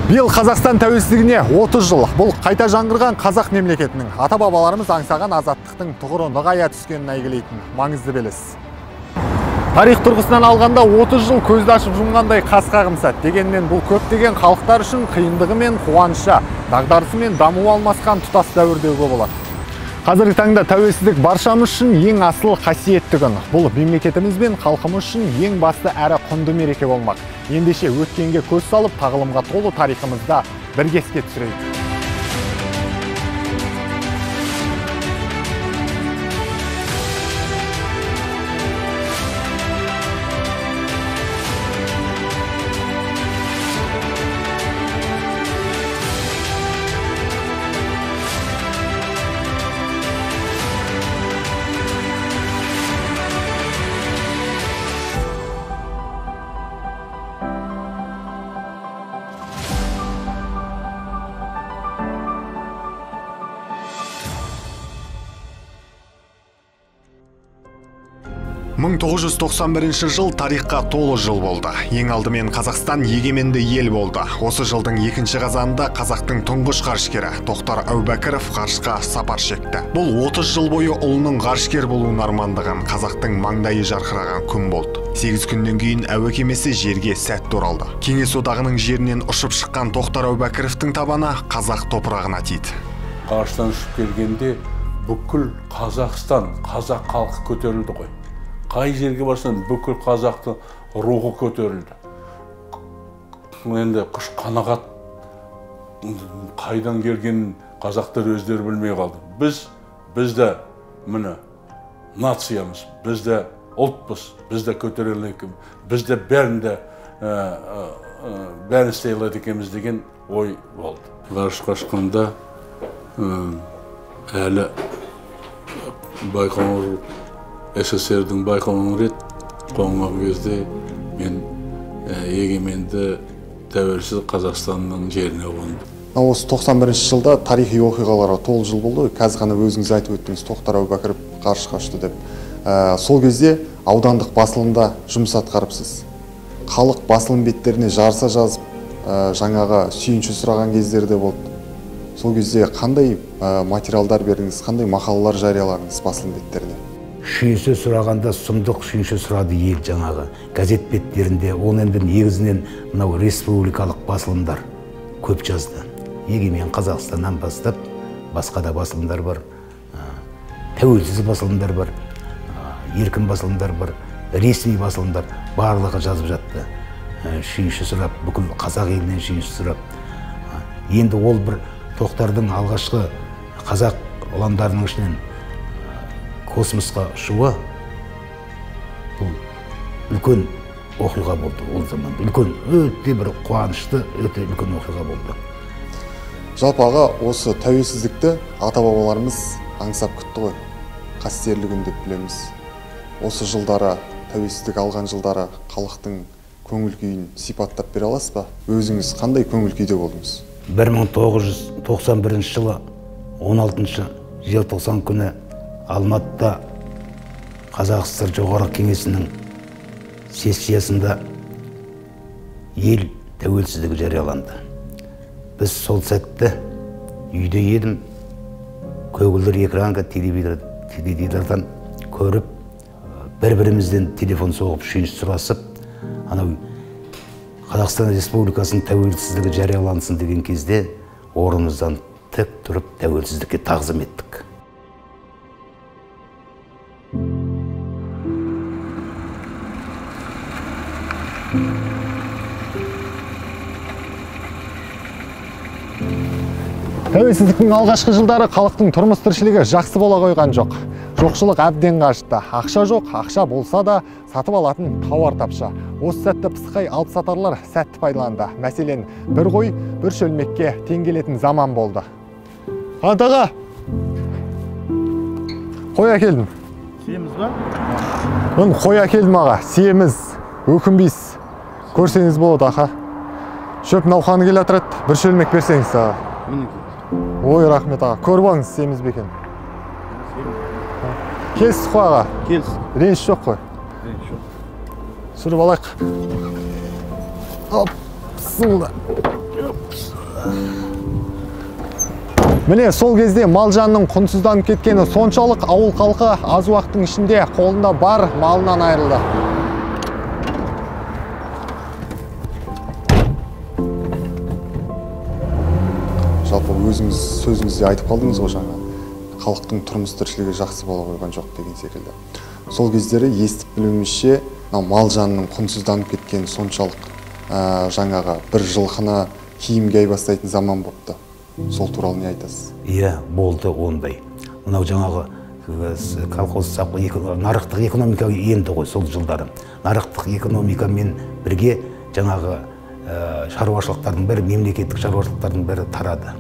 Биыл Қазақстан тәуелсіздігіне 30 жыл. Бұл қайта жаңғырған қазақ мемлекетінің ата-бабаларымыз аңсаған азаттықтың тұғыры нығая түскенін әйгілейтін маңызды белес. Тарих тұрғысынан алғанда 30 жыл көзді ашып жұмғандай қас қағым сәт. Дегенмен бұл көптеген халықтар үшін қиындығы мен қуанышы, дағдарысы мен дамуы алмасқан тұтас дәуір деуге болады. Қазіргі таңда тәуелсіздік баршамыз үшін ең асыл қасиетті күн. Бұл мемлекетіміз бен халқымыз үшін ең басты әрі құнды мереке болмақ. Ендеше өткенге көз салып, тағылымға толы тарихымызда бірге еске түсірейік. Мың 1991 жыл тарихқа толы жыл болды. Ең алдымен Қазақстан егеменді ел болды. Осы жылдың 2 қазанында қазақтың тұңғыш ғарышкері Тоқтар Әубәкіров ғарышқа сапар шекті. Бұл 30 жыл бойы ұлының ғарышкер болуын армандаған қазақтың маңдайы жарқыраған күн болды. 8 күннен кейін әуе кемесі жерге сәтті оралды. Кеңес одағының жерінен ұшып шыққан Тоқтар Әубәкіровтің табаны қазақ топырағына тиді. Ғарыштан ұшып келгенде бүкіл Қазақстан, қазақ халқы көтерілді ғой. Қай жерге барсаң бүкіл қазақтың рухы көтерілді. Енді күш қанағат қайдан келгенін қазақтар өздері білмей қалды. Біз де міне нациямыз, біз де ұлтпыз, біз де көтерілді екенбіз, біз де бәрін істей алады екенбіз деген ой болды. Ғарышқа ұшқанда әлі Байқоңыр СССР-дің Байқоңыр рет қонған кезде мен егеменді тәуелсіз Қазақстанның жеріне қондым. Осы 91 жылда тарихи оқиғаларға толы жыл болды. Қазір ғана өзіңіз айтып өттіңіз, Тоқтар Әубәкіров ғарышқа ұшты деп. Сол кезде аудандық басылымда жұмыс атқарыпсыз. Халық басылым беттеріне жарыса жазып, жаңағы сүйінші сұраған кездер де болды. Сол кезде қандай материалдар бердіңіз, қандай мақалалар жарияладыңыз басылым беттеріне? Сүйінші сұрағанда сұмдық сүйінші сұрады ел жаңағы газет беттерінде. Ол енді негізінен мынау республикалық басылымдар көп жазды. Егемен Қазақстаннан бастап басқа да басылымдар бар, тәуелсіз басылымдар бар, еркін басылымдар бар, ресми басылымдар барлығы жазып жатты. Сүйінші сұрап, бүкіл қазақ елінен сүйінші сұрап. Енді ол бір Тоқтардың алғашқы қазақ ұландарының ішінен космосқа ұшуы бұл үлкен оқиға болды ол заман. Үлкен, өте бір қуанышты, өте үлкен оқиға болды. Жалпы аға, осы тәуелсіздікті ата-бабаларымыз аңсап күтті ғой. Қастерлі күн деп білеміз. Осы жылдары, тәуелсіздік алған жылдары халықтың көңіл күйін сипаттап бере аласыз ба? Өзіңіз қандай көңіл күйде болдыңыз? 1991 жылы 16 желтоқсан күні Алматыда Қазақ ССР Жоғарғы Кеңесінің сессиясында ел тәуелсіздігі жарияланды. Біз сол сәтті үйде едім, көгілдір экранға теледидардан көріп, бір-бірімізден телефон соғып, сүйінші сұрасып, анау Қазақстан Республикасының тәуелсіздігі жариялансын деген кезде орнымыздан тік тұрып тәуелсіздікке тағзым еттік. Тәуелсіздіктің алғашқы жылдары халықтың тұрмыс тіршілігі жақсы бола қойған жоқ. Жоқшылық әбден қашты. Ақша жоқ, ақша болса да сатып алатын тауар тапшы. Осы сәтті пысықай алыпсатарлар сәтті пайдаланды. Мәселен, бір қой, бір шөлмекке тең келетін заман болды. Аға, қой әкелдім. Семіз ба? Қой әкелдім аға, семіз, өкінбейсіз. Көрсеңіз болады аға. Шөп науқаны келе жатыр, бір шөлмек берсеңіз аға. Ой, рахмет аға. Көріп алыңыз, семіз бе екен? Келістік қой аға? Келістік. Реніш жоқ қой? Реніш жоқ. Сүріп алайық. Оп, сылда. Міне, сол кезде мал-жанның құнсызданып кеткені соншалық, ауыл халқы аз уақыттың ішінде қолында бар малынан айырылды. Жалпы өзіңіз сөзіңізде айтып қалдыңыз ғой жаңа, халықтың тұрмыс тіршілігі жақсы бола қойған жоқ деген секілді. Сол кездері естіп білуімізше, мал-жанның құнсызданып кеткені соншалық, жаңағы бір жылқыны киімге айбастайтын заман болыпты. Сол туралы не айтасыз? Иә, болды ондай. Мынау жаңағы колхоз нарықтық экономика енді ғой сол жылдары. Нарықтық экономикамен бірге жаңағы шаруашылықтардың бәрі, мемлекеттік шаруашылықтардың бәрі тарады.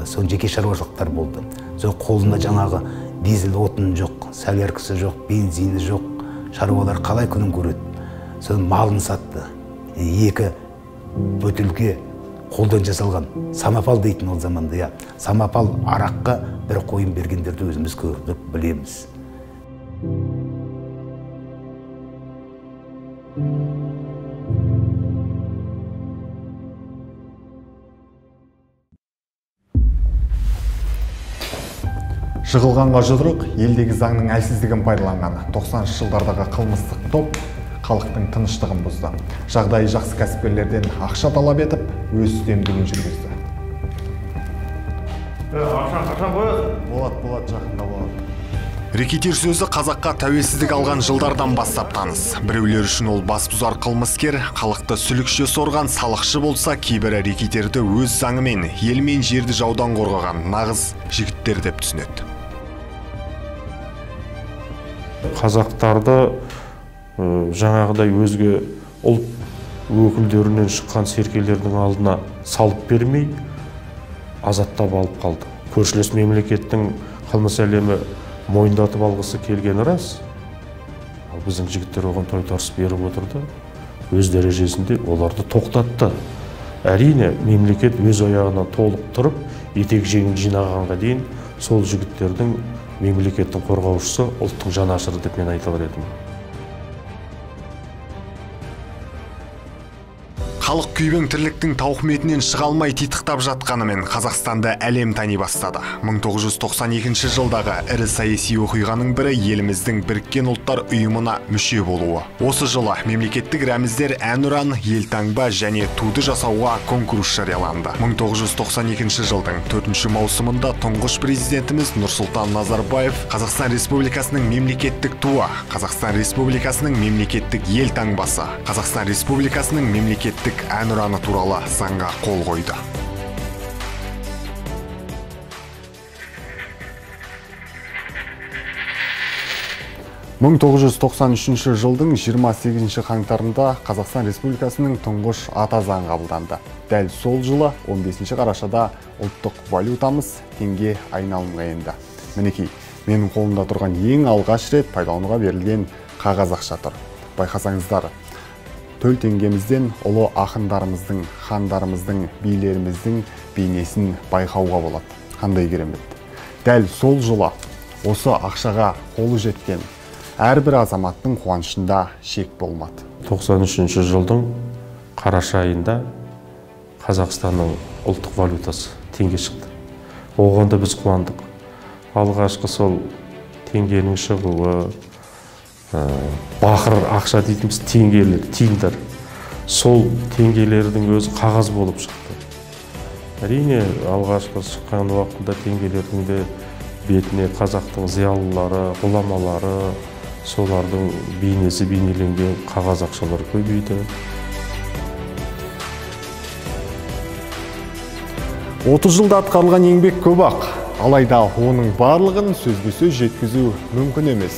Сон жеке шаруашылықтар болды. Сол қолында жаңағы дизель отын жоқ, соляркасы жоқ, бензині жоқ. Шаруалар қалай күнін көреді? Сон малын сатты. 2 бөтелке қолдан жасалған самопал дейтін ол заманда, иә. Самопал араққа бір қойын бергендерді өзіміз көрдік, білеміз. Жығылғанға жұдырық, елдегі заңның әлсіздігін пайдаланған 90-шы жылдардағы қылмыстық топ халықтың тыныштығын бұзды. Жағдайы жақсы кәсіпкерлерден ақша талап етіп, өз үстемдігін жүргізді. Ақшан қоясың? Болады, болады, жақында болады. Рекетир сөзі қазаққа тәуелсіздік алған жылдардан бастап таныс. Біреулер үшін ол бас бұзар қылмыскер, халықты сүлікше сорған салықшы болса, кейбірі рекетерді өз заңымен, ел мен жерді жаудан қорғаған нағыз жігіттер деп түсінеді. Қазақтарды жаңағыдай өзге ұлт өкілдерінен шыққан серкелердің алдына салып бермей, азаттап алып қалды. Көршілес мемлекеттің қылмыс әлемі мойындатып алғысы келгені рас. Ал біздің жігіттер оған тойтарыс беріп отырды. Өз дәрежесінде оларды тоқтатты. Әрине, мемлекет өз аяғына толық тұрып, етек жеңін жинағанға дейін сол жігіттердің мемлекеттің қорғаушысы, ұлттың жанашыры деп мен айта алар едім. Халық күйбең тірліктің тауқыметінен шыға алмай титықтап жатқанымен Қазақстанды әлем тани бастады. 1992 жылдағы ірі саяси оқиғаның бірі еліміздің Біріккен Ұлттар Ұйымына мүше болуы. Осы жылы мемлекеттік рәміздер Әнұран, Елтаңба және туды жасауға конкурс жарияланды. 1992 жылдың 4 маусымында тұңғыш президентіміз Нұрсұлтан Назарбаев Қазақстан Республикасының мемлекеттік туы, Қазақстан Республикасының мемлекеттік Елтаңбасы, Қазақстан Республикасының мемлекеттік Әнұраны туралы заңға қол қойды. ...1993 жылдың 28 қаңтарында Қазақстан Республикасының тұңғыш ата заңы қабылданды. Дәл сол жылы 15 қарашада ұлттық валютамыз теңге айналымға енді. Мінекей, менің қолымда тұрған ең алғаш рет пайдалануға берілген қағаз ақша тұр. Байқасаңыздар, төл теңгемізден ұлы ақындарымыздың, хандарымыздың, билеріміздің бейнесін байқауға болады. Қандай керемет. Дәл сол жылы осы ақшаға қолы жеткен әрбір азаматтың қуанышында шек болмады. 93 жылдың қараша айында Қазақстанның ұлттық валютасы теңге шықты. Оған да біз қуандық. Алғашқы сол теңгенің шығуы, бақыр ақша дейтініміз теңгелер, тиындар. Сол теңгелердің өзі қағаз болып шықты. Әрине, алғашқы шыққан уақытында теңгелердің де бетіне қазақтың зиялылары, ғұламалары, солардың бейнесі бейнеленген қағаз ақшалар көбейді. 30 жылда атқарылған еңбек көп-ақ. Алайда оның барлығын сөзбе-сөз жеткізу мүмкін емес.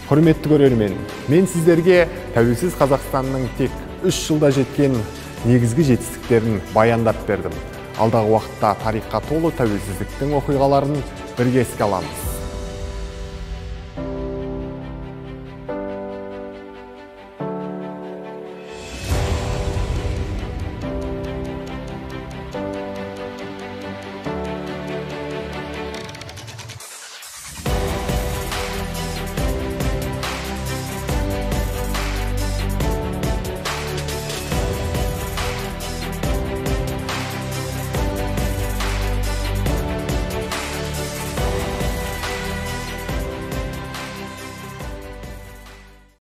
Құрметті көрермен, мен сіздерге тәуелсіз Қазақстанның тек 3 жылда жеткен негізгі жетістіктерін баяндап бердім. Алдағы уақытта тарихқа толы тәуелсіздіктің оқиғаларын бірге еске аламыз.